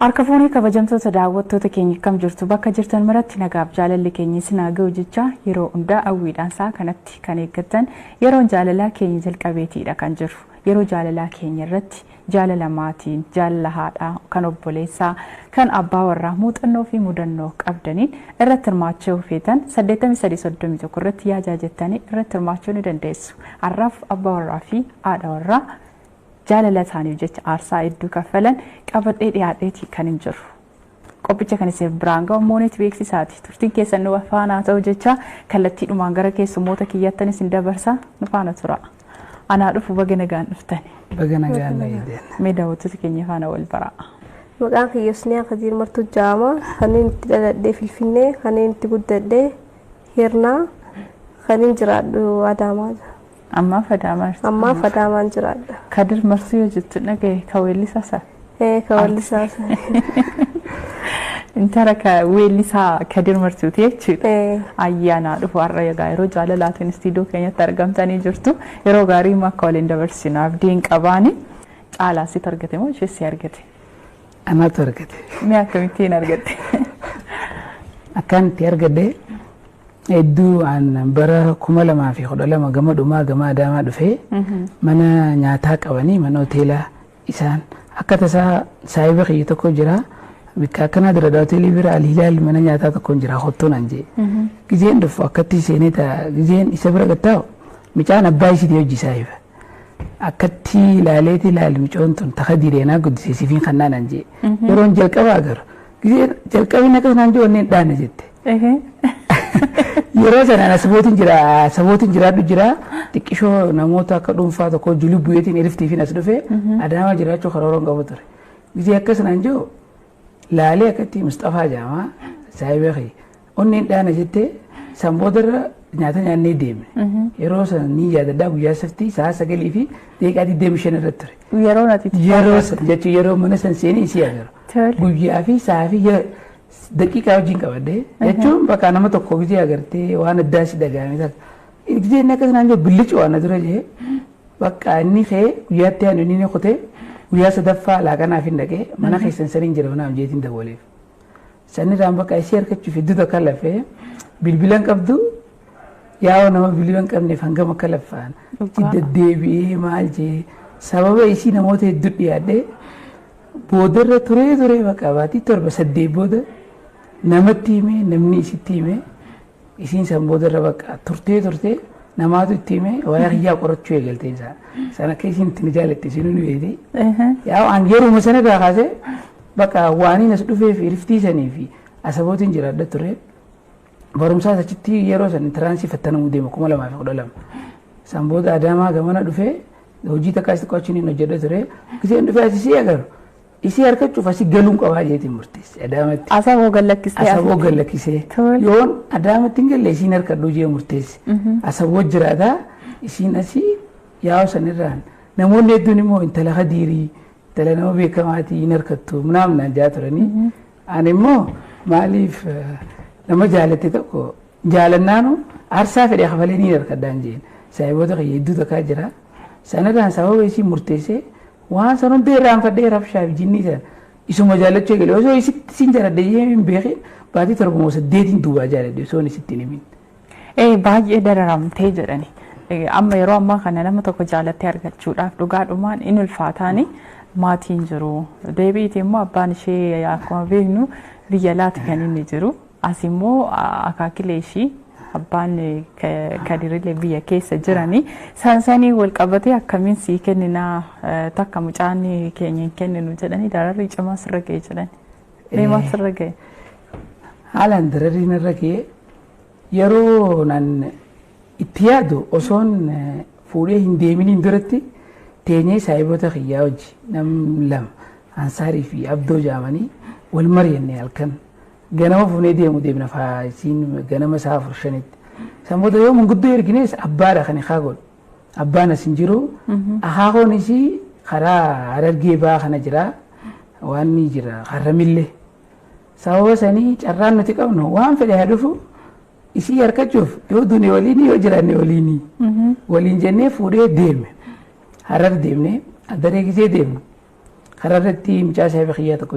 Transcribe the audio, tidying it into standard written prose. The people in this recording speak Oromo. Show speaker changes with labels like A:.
A: Harka fuunee kabajamtoota daawwattoota keenya akkam jirtu bakka jirtan maratti nagaaf jaalalli keenya isin haa ga'u jecha yeroo hundaa hawwiidhaan isaa kanatti kan eeggattan yeroon jaalalaa keenya jalqabeetiidha kan jiru. Yeroo jaalalaa keenya irratti jaalala maatiin, jaalala haadhaa, kan obboleessaa, kan abbaa warraa muuxannoo fi mudannoo qabdaniin irratti hirmaachuu feetan 8331 irratti yaajaa jettanii irratti hirmaachuu ni dandeessu. Har'aaf abbaa warraa fi haadha warraa jaalala isaaniif jecha aarsaa hedduu kaffalan qabadhee dhiyaadheeti kan hin jiru. Qophicha kan isin biraan ga'u mooneet beeksisaati. Turtiin keessan nu faana ta'u jecha kallattiidhumaan gara keessummoota kiyyattan isin dabarsa nu faana tura. Anaa dhufu baga nagaan dhuftan.
B: Baga nagaan dhuftan.
A: Mee daawwattoota keenya faana wal baraa.
C: Maqaan kiyya Usniyaa Kadir Martuu Jaama. Kanneen itti dhaladhee Finfinnee, kanneen itti guddadhee Hirnaa, kanneen jiraadhu Adaamaa.
A: Ammaaf Adaamaa jirtu.
C: Ammaaf Adaamaan jiraadha.
A: Kadir Martuu yoo jettu dhagaye ka weellisaa sana.
C: Ee ka weellisaa sana.
A: Intala ka weellisaa Kadir Martuuti jechuudha. Ayyaanaa dhufu har'a egaa yeroo jaalalaatiin istiidiyoo keenyatti argamtanii jirtu. Yeroo gaarii immoo akka waliin dabarsinu abdiin qabaani. Caalaa situ argate moo ishee si argate?
B: Anaatu argate.
A: Mee akkamittiin argatte?
B: Akkaan itti argadhe hedduu an bara 2012 gama dhumaa gama Adaamaa dhufee mana nyaataa qabanii mana hoteelaa isaan akka tasaa saahiba kiyya tokko jira. Bikka akkanaa dura hoteelii bira Alhilaal mana nyaataa tokko jira hottoon an jee. Gizeen dhufu akkatti seenee ta'a gizeen isa bira gattaa'u mucaan abbaa isiitii hojii saahiba. Akkatti ilaaleeti ilaali mucoon tun taka direenaa guddisee sifiin kannaan an jee. Yeroon jalqaba agarru gizeen jalqabni akkas naan jee onneen dhaane jette. Yeroo sanaan asabootiin jira asabootiin jiraadhu jira xiqqishoo namoota akka dhuunfaa tokko julii bu'eetiin eriftiifiin as dhufe Adaamaa jiraachuu karoora qabu ture. Gizee akkas naan jiru laalee akkatti Mustafaa jedhama saahiba kiyya onneen dhaana jettee san boodarra nyaata nyaannee deemne. Yeroo san ni yaadadhaa guyyaa saftii sa'a 9:25 irratti ture.
A: Yeroo nati
B: Yeroo san jechuun yeroo mana san seenee isii agarru. Guyyaa fi sa'a fi daqiiqaa wajjin qabadde jechuun bakka nama tokko gizee agartee waan addaa si dhagahame takka. Gizee inni akkas naan jiru billicu waan na dura jee bakka inni ka'ee guyyaatti aanu inni kutee guyyaa sadaffaa laaqanaaf hin dhaqee mana keessan saniin jira mana amjeetiin dabaleef. Sanirraan bakka isii harkachuuf hedduu takka lafee bilbila hin qabdu yaa'oo nama bilbila hin qabneef hangam akka laffaan deddeebi'ee maal jee sababa isii namoota hedduu dhiyaadhee boodarra turee turee bakka baatii 7 8 booda namatti himee namni isitti himee isiin san boodarra bakka turtee turtee namaatu itti himee waa'ee kiyyaa qorachuu eegaltee isaa. San akka isiin itti ni jaalatte isinuu ni beekti. Yaa'u an yeruma sana irraa kaasee bakka waaniin as dhufee fi riftii sanii fi asabootiin jiraadha ture. Barumsaas achitti yeroo san tiraansii fattanamuu deema 2012. San booda Adaamaa gamana dhufee hojii takkaas xiqqoo achiin hojjedha ture. Giseen dhufee as isii agarru. Isii harkachuuf asii galuun qabaa jeetiin murteesse Adaamatti.
A: Asaboo gallakkisee.
B: Asaboo gallakkisee. Yoon Adaamatti hin galle isiin harkadhuu jee murteesse. Asaboo jiraataa isiin asii yaa'u sanirraan namoonni hedduun immoo intala Kadiirii intala nama beekamaatii hin harkattu naam naan jaa turanii. Ani immoo maaliif nama jaalatte tokko jaalannaanu aarsaa fedhe kafalee ni harkadhaan jeen. Saahiboota kiyya hedduu takkaa jira. Sanirraan sababa isiin murteessee waan san hunda irraanfadhee rabshaa fi jinnii sana isuma jaallachuu eegale osoo isitti sin jaaladhe jee hin beekin baatii 7 moo 8 duubaa jaaladhe osoo isitti hin himin.
A: Baay'ee dararamtee jedhani. Amma yeroo ammaa kana nama tokko jaalattee argachuudhaaf dhugaadhumaan in ulfaataani maatiin jiru. Deebiitii immoo abbaan ishee akkuma beeknu biyya laati kan inni jiru. As immoo akaakilee ishii abbaan Kadirillee biyya keessa jiranii sanii wal qabatee akkamiin sii kenninaa takka mucaan keenya hin kenninu jedhanii dararri cimaa sirra ga'e jedhani. Mee maal sirra ga'e?
B: Haalaan dararri narra ga'e yeroo nan itti yaadu osoon fuudhee hin deeminiin duratti teenyee saahiboota kiyyaa wajji nam lama Ansaarii fi Abdoo jaamanii wal mari'anne halkan. Ganama fuunee deemu deemna faayisiin ganama isaa 4 5tti. San booda yoo manguddoo ergines abbaadha kan hikaa godhu. Abbaan as hin jiru. Akaakoon isii karaa Harargee ba'aa kana jira. Waan ni jira Harramillee. Sababa sanii carraan nuti qabnu waan fedhe haa dhufu isii harkachuuf yoo duune waliin yoo jiraanne waliin waliin jennee fuudhee deeme. Harar deemne adaree gisee deemnu. Hararratti mucaa saahiba kiyyaa tokko